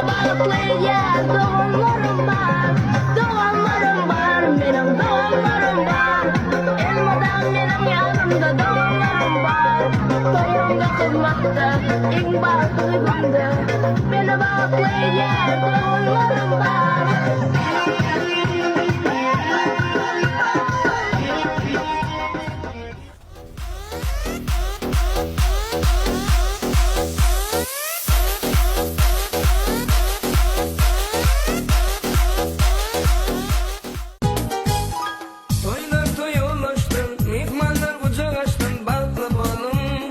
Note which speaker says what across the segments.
Speaker 1: bagtly edýär doganlarym bar. Doganlarym bar, meniň doganlarym bar. Elmydam meniň ýanymda doganlarym bar. Toýumda hyzmatda, iň bagtly günde. Meni bagtly edýär doganlarym bar.
Speaker 2: Toýlar toýa ulaşsyn, myhmanlar gujak açsyn, bagtly boluň.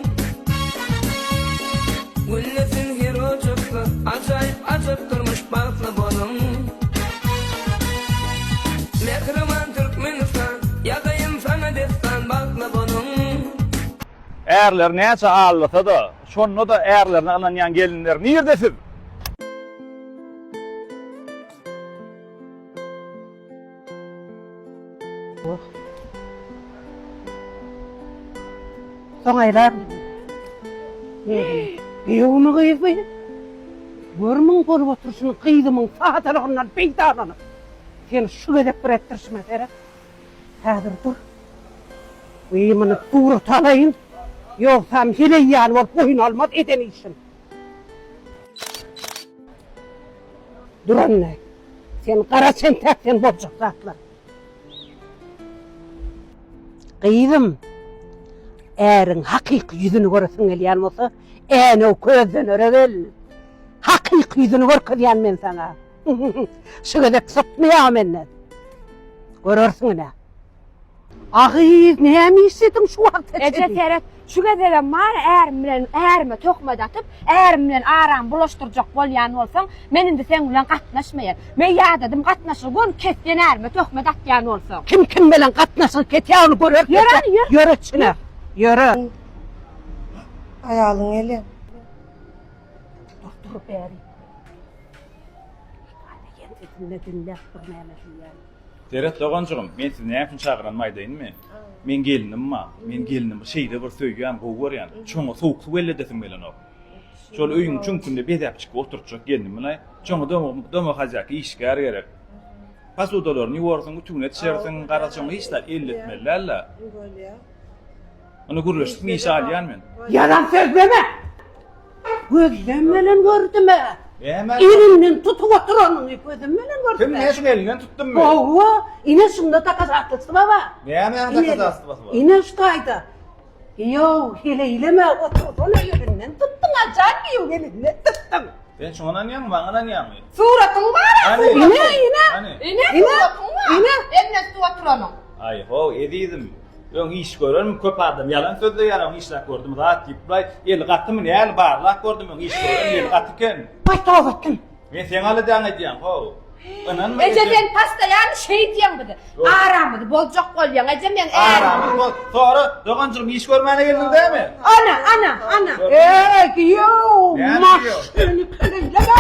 Speaker 2: Güllesin her ojakda, ajaýyp ajap durmuş, bagtly boluň. Mähriban Türkmenistan, ýazaýyn saňa dessan, bagtly boluň.
Speaker 3: Ärler näçe aldasa-da, şonda-da ärlerine ynanýan gelinler nirde siz?
Speaker 4: Soň aýlar. Giýewmi gyz bu? Görmüň bolup oturyşyny gyzymyň sadalygyndan peýdalanyp. Seni şu gezek bir etdirişime seret. Häzir dur. Wiý muny surata alaýyn. Ýogsam heleý ýaly bolup boýun almaz eden işin. Dur onda. Sen gara çentäk sen boljak zatlar. Gyzym, äriň hakyky ýüzüni göresiň gelýän bolsa, Änew közden öre gel. Hakyky ýüzüni görkezýän men saňa. Şu gezek sypmaýar menden. Görersiň ine. A gyz, näme işlediň şu wagta çenli?
Speaker 5: Eje seret, şu gezegem bar ärim bilen ärime töhmet atyp, ärim bilen aramy bulaşdyrjak bolýan bolsaň, men indi seň bilen gatnaşmaýan. Men ýadadym gatnaşygy göni kesýän ärime töhmet atýan bolsaň.
Speaker 4: Kim kim bilen gatnaşygy kesýär ony göreris.
Speaker 5: Ýöre hany ýör.
Speaker 4: Ýöre içine. Ýöre.
Speaker 6: Aýalyň gelýär.
Speaker 4: Dur, dur bäri. Ýeňsesinde diňläp dur näme diýýän.
Speaker 3: Seret doganjygym, men sizi näme üçin çagyranymy aýdaýynmy? Meň gelnim bar. Men gelnimi şeýle bir söýýän, gowy görýän. Şoňa sowuk suw elledesim gelenok. Şol öýüň çüňkünde bezäpjik oturtjak gelnim bilen. Şoňa domohazýaka işgär gerek. Posudalaryny ýuwarsyň, ütügini etişersiň, garaz şoňa hiç zat elletmeli däl-de.
Speaker 6: Bolýar.
Speaker 3: Ony gürleşip işe alýan men.
Speaker 4: Ýalan sözleme! Gözlem bilen gördüm-ä.
Speaker 3: Näme?
Speaker 4: Elinden tutup oturanyňy gözüm bilen gördüm.
Speaker 3: Kim men şuň elinden tutdummy?
Speaker 4: Hawa, ine şunda dokazatelstwo bar.
Speaker 3: Nämäniň dokazatelstwosy bar?
Speaker 4: Ine şu taýda. Ýow, heleýleme, otursana elinden tutduň-a, jan giýew elinden tutduň.
Speaker 3: Sen şuňa ynanýaňmy, maňa ynanýaňmy?
Speaker 5: Suratyň bar-a,
Speaker 3: Hany?
Speaker 4: Ine, ine.
Speaker 3: Hany?
Speaker 5: Ine suratyň bar.
Speaker 4: Ine.
Speaker 5: Elinden tutup oturanyň.
Speaker 3: Aý-how, ezizim. Öň iş görenmi köp adam ýalan sözleýär öň işläp gördüm zat diýip bulaý eli gatymy näli barlap gördüm öň iş gören eli gaty eken.
Speaker 4: Aý toba etdim.
Speaker 3: Men seň aladaňy edýän how. Ynanma
Speaker 5: Eje
Speaker 3: ejem.
Speaker 5: sen postoýany şeý diýýäň bize. Aramyzy bozjak bolýaň eje meň ärim.
Speaker 3: Aramyzy boz. Sonra doganjygym iş görmäne geldiň dämi?
Speaker 4: Ana ana ana. Eý giýew
Speaker 3: Näme
Speaker 4: maşyny keleýleme.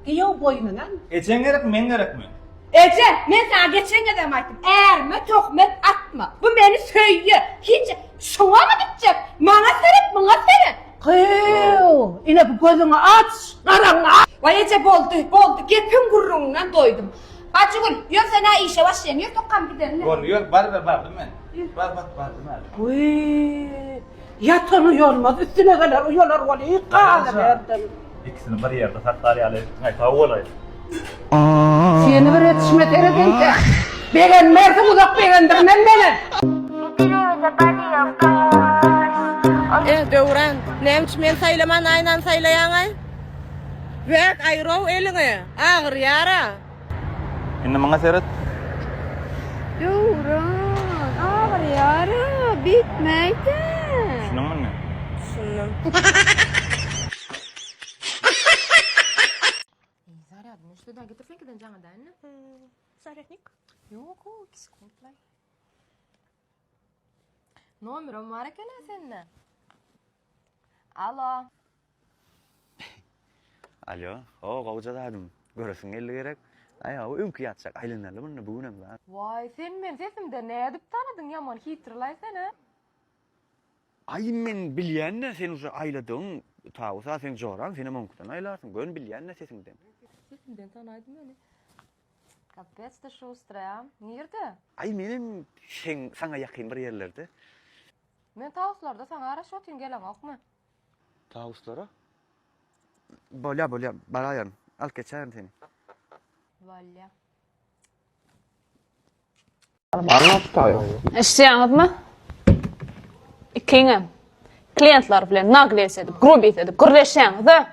Speaker 4: Giýew boýnuna.
Speaker 3: Ejeň gerekmi men gerekmi?
Speaker 5: Eje, men saňa geçen gezegem aýtdym, ärime töhmet atma. Bu meni söýýär. Hiç şuňamy gitjek? Maňa seret, muňa seret.
Speaker 4: Gyýw, ine bu gözüňi aç, garaňy aç.
Speaker 5: Waý eje boldy, boldy. Gepiň gürrüňinden doýdum. Bajygül, ýör sen-ä işe başlaýaň. Ýör tokgam gidelim.
Speaker 3: Boldy, ýör, baryber, bardym men. Bar, bar, bardym häzir.
Speaker 4: Wiý, Ýatan uýalmaz, üstüne geler uýalar weli, galyberdim.
Speaker 3: Ikisini bir ýerde saklar ýaly etdiň-aý, sag bolaý.
Speaker 4: Seni bir etişime seret entek. Begenmersiň uzak begendirmen meni.
Speaker 6: Eh, Döwran, näme üçin meni saýlaman Aýnany saýlaýaň-aý? Wäk, aýyr-ow eliňi, agyrýar-a.
Speaker 3: Indi muňa seret.
Speaker 5: Döwran, agyrýar-a, beýtmäýdä.
Speaker 3: Düşündiňmi indi?
Speaker 6: Düşündim.
Speaker 7: Zarýadyny üstüden getirseňkiden jaňa da indi.
Speaker 8: Zarýadnik?
Speaker 7: Ýok, o 2 sekundlaý. Nomerim bar eken-ä sende. Alo.
Speaker 9: Alýo, ho gowja zadym. Göresiň geldi gerek. Aý hawa öňki ýatjak aýlanaly munda bu günem zat.
Speaker 7: Waý sen meni sesimden nädip tanadyň ýaman hitrilaý sen-ä.
Speaker 9: Aý men bilýän-dä sen uje aýladygyň. Tawus-a seň joraň, senem oňkudan aýlarsyň. Göni bilýän-dä sesiňden.
Speaker 7: Sesimden tanaýdym meni. Kapec ty şustraya. Nirde?
Speaker 9: Aý menem seň saňa ýakyn bir ýerlerde.
Speaker 7: Men Tawuslarda saňa garaşyp otyryn geleňokmy?
Speaker 9: Tawuslara? Bolýa bolýa baraýaryn. Alyp geçäýerin seni.
Speaker 7: Bolýa.
Speaker 8: Eşidýäňizmi? Ikiňem kliýentler bilen naglest edip, grubit edip gürleşýäňiz-de,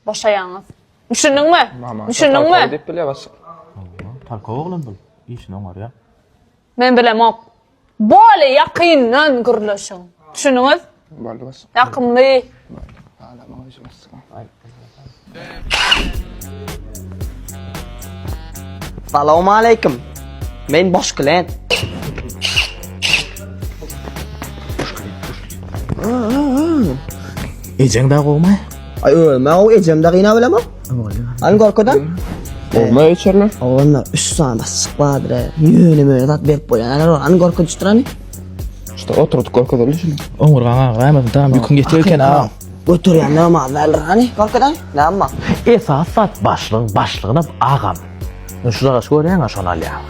Speaker 8: boşaýaňyz. Düşündiňmi? Düşündiňmi?
Speaker 10: Diýip bilýär başlyk.
Speaker 11: Talkow oglan bul. Işini oňarýar.
Speaker 8: Men bilemok. Bole ýakyndan gürleşiň. Düşündiňiz?
Speaker 10: Boldy başlyk.
Speaker 8: Ýakymly.
Speaker 10: Adamyň işi başlyk.
Speaker 12: Salowmaleýkim. Men boş klient.
Speaker 11: Ejeň dagy gowmy?
Speaker 12: Aý özüm gowy, ejem dagy ýene bilemok. Hany görkeden?
Speaker 10: Gowmy içerler?
Speaker 12: Onda 3 sany basçyk bardyr. Ýöne möne zat berip bolýan. Hany görkezişdir hany.
Speaker 10: Şuda oturdyp görkezeli şuny.
Speaker 11: Oňurgaň agyraýmasyn, tamam ýüküň ýeter eken agam.
Speaker 12: Göterýän näme däldir hany görkeden? Näme?
Speaker 11: Esasy zat başlygyň başlygyna agam. Indi şu zagaç görýäň-ä şony alýaň.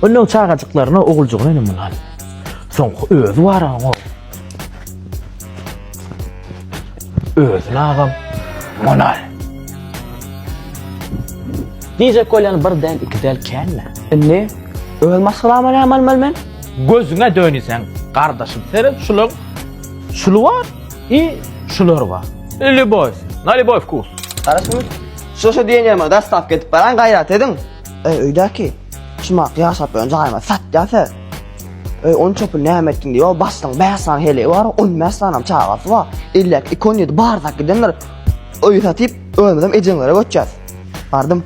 Speaker 11: Onnoň çagajyklaryna oguljygyna indi muny al. Soňky özi bar oň. Özüne agam muny al. Diýjek bolýan bir däl, iki däl kän-dä.
Speaker 12: Indi öz maşgalama näme almaly men?
Speaker 11: Gözüňe dönüseň gardaşym seret şulaň şuly bar i şular bar. Lýuboý, na lýuboý wkus.
Speaker 12: Garaşyň. Şu şu diýen ýerime dostawka edip baraň gaýrat ediň. Eý öýdäki şumak ýaşap ýören jaýyma satýas he. Eý onça pul näme etdiň diýip, o başlygyň 5 sany heleýi bar, 15 sanam çagasy bar. Elläki iki on ýedi barsak gidendir. Öýi satyp özümizem ejeňlere göçýäs. Bardym.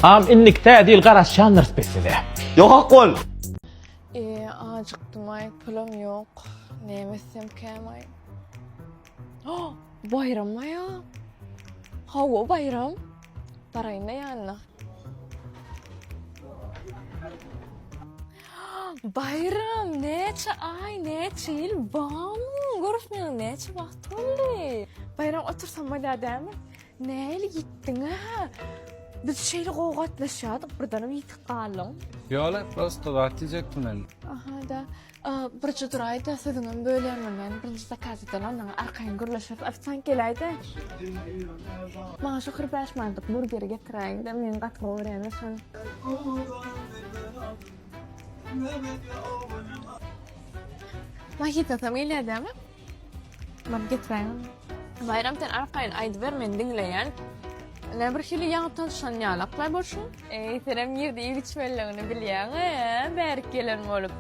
Speaker 11: Agam indiki täze ýyl garaşýandyrys biz size.
Speaker 12: Ýokak bol.
Speaker 7: Eee ajykdymaý pulum ýok näme etsemkämaý. Baýram aýa. Hawa Baýram. Baraýynda ýanyna. Baýram näçe aý näçe ýyl bamyň görüşmegine näçe wagt boldy. Baýram otursam bolýar dämi? Nähili ýitdiň-ä? Biz şeýle gowy gatnaşýardyk, birdenem ýitip galdyň.
Speaker 10: Ýola prosto zat diýjekdim men.
Speaker 7: Aha-da. Birje duraý-da, sözüňem bölýän bolýan. Birinji zakaz edeli, ondan arkaýyn gürleşeris. Ofisiant geläý-de. Maňa şu 45 manatlyk burgeri getiräýiň-de, men gaty gowy görýän-de şony. Mahitasam gelýär dämi? Bak getiräýiň. Baýram sen arkaýyn aýdyber men diňleýän. Näme bir hili ýaňy tanyşan ýalaklaý bolşuň. Eý senem nirde iýip içmeliligini bilýäň-ä, bärik gelen bolup.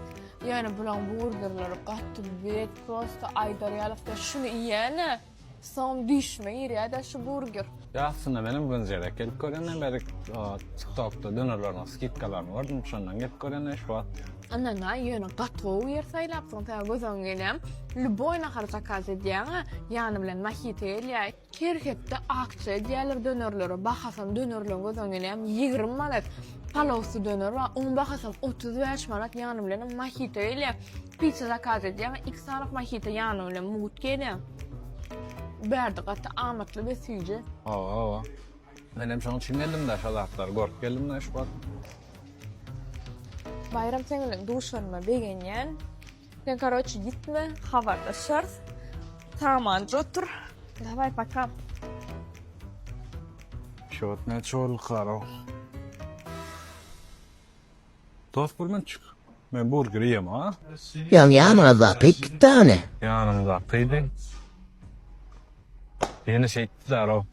Speaker 7: Ýöne bulaň burgerleri gaty bet prosta aýdar ýalak däl. Şuny iýýän-ä. Soňam düýşüme girýär-dä şu burger.
Speaker 10: Ýa aslynda menem birinji gezek gelip görende bärik TikTokda dönerleriň skidkalaryny gördüm şondan gelip görende şu wagt.
Speaker 7: Ynanaý ýöne gaty gowy ýer saýlapsyň sen göz öňüňe gelýän lýuboý nahar zakaz edýäňä ýany bilen mohito gelýär her hepde aksiýa edýärler dönerlere bahasam dönerleň göz öňüňe gelýän 20 manat palowsy döner bar oň bahasam 35 manat ýany bilenem mohito gelýär Pizza zakaz edýäň, iki sanyk mohito ýany bilen mugt gelýär. Bärde gaty amatly we süýji.
Speaker 10: Hawa, hawa. Men hem şonuň üçin geldim-de, şo zatlary görüp geldim-de şu wagt.
Speaker 7: Baýram seň bilen duşanyma begenýän. Sen karoçe ýitme, habarlaşarys. Samanja otur. Daway paka.
Speaker 10: Şu wagt näçe bolduka-row? Dost bir minutçik. Men burger iýem a.
Speaker 13: Ýaň ýanyňyzdaky iki tane.
Speaker 10: Ýanymdakydy. Ýene şeýtdiler-ow.